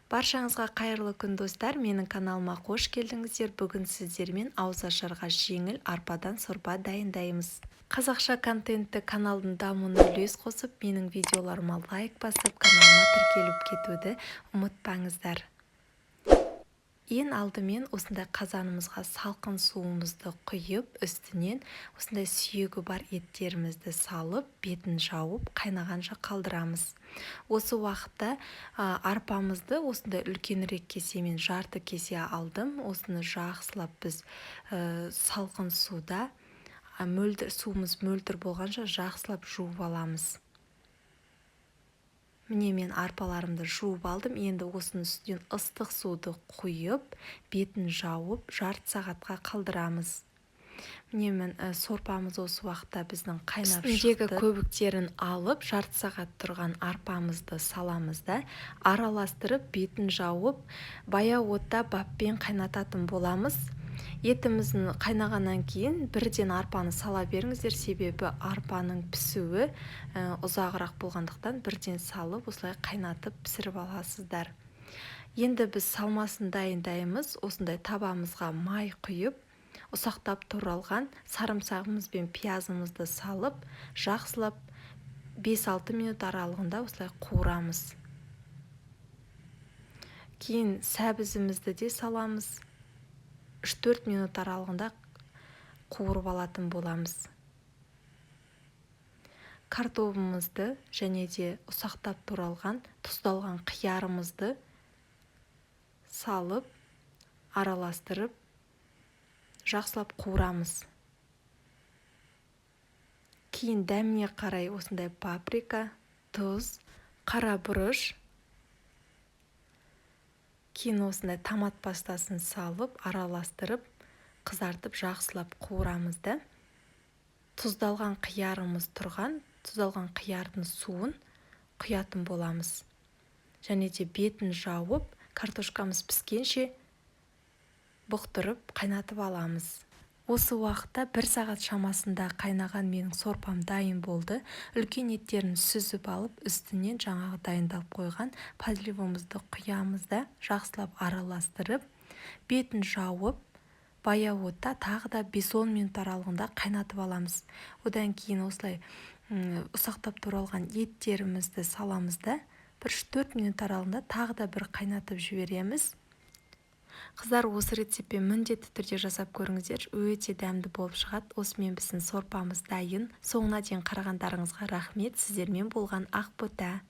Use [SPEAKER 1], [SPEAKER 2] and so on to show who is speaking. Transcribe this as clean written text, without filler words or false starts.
[SPEAKER 1] Баршаңызға қайырлы күн, достар! Менің каналыма қош келдіңіздер! Бүгін сіздермен ауызашарға жеңіл арпадан сорпа дайындаймыз. Қазақша контентті каналдың дамуына үлес қосып, менің видеоларыма лайк басып, каналыма тіркеліп кетуді ұмытпаңыздар. Ең алдымен осындай қазанымызға салқын суымызды құйып, үстінен осындай сүйегі бар еттерімізді салып, бетін жауып, қайнағанша қалдырамыз. Осы уақытта арпамызды осындай үлкенірек кесемен жарты кесе алдым. Осыны жақсылап біз салқын суда, мөлдір суымыз мөлдір болғанша, жақсылап жуып аламыз. Міне, мен арпаларымды жуып алдым. Енді осының үстінен ыстық суды құйып, бетін жауып, жарты сағатқа қалдырамыз. Міне, мен сорпамыз осы уақытта біздің қайнап
[SPEAKER 2] Үстіндегі
[SPEAKER 1] шықты. Көбіктерін алып, жарты сағат тұрған арпамызды саламыз да, араластырып, бетін жауып, баяу отта баппен қайнататын боламыз. Етіміздің қайнағаннан кейін бірден арпаны сала беріңіздер, себебі арпаның пісуі ұзағырақ болғандықтан, бірден салып, осылай қайнатып, пісіріп аласыздар. Енді біз салмасын дайындаймыз. Осындай табамызға май құйып, ұсақтап туралған сарымсағымыз бен пиязымызды салып, жақсылап 5-6 минут аралығында осылай қуырамыз. Кейін сәбізімізді де саламыз, 3-4 минут аралығында қуырып алатын боламыз. Картобымызды және де ұсақтап туралған, тұздалған қиярымызды салып, араластырып, жақсылап қуырамыз. Кейін дәміне қарай осындай паприка, тұз, қара бұрыш, кейін осындай томат пастасын салып, араластырып, қызартып, жақсылап қуырамыз да, тұздалған қиярымыз тұрған, тұздалған қиярдың суын құятын боламыз және де бетін жауып, картошкамыз піскенше бұқтырып, қайнатып аламыз. Осы уақытта 1 сағат шамасында қайнаған менің сорпам дайын болды. Үлкен еттерін сүзіп алып, үстінен жаңағы дайындалып қойған подливымызды құямыз да, жақсылап араластырып, бетін жауып, баяу отта тағы да 5-10 минут аралығында қайнатып аламыз. Одан кейін осылай ұсақтап туралған еттерімізді саламыз да, бір 3-4 минут аралығында тағы да бір қайнатып жібереміз. Қыздар, осы рецептпен міндетті түрде жасап көріңіздер, өте дәмді болып шығады. Осымен біздің сорпамыз дайын. Соңына дейін қарағандарыңызға рахмет! Сіздермен болған Ақбота.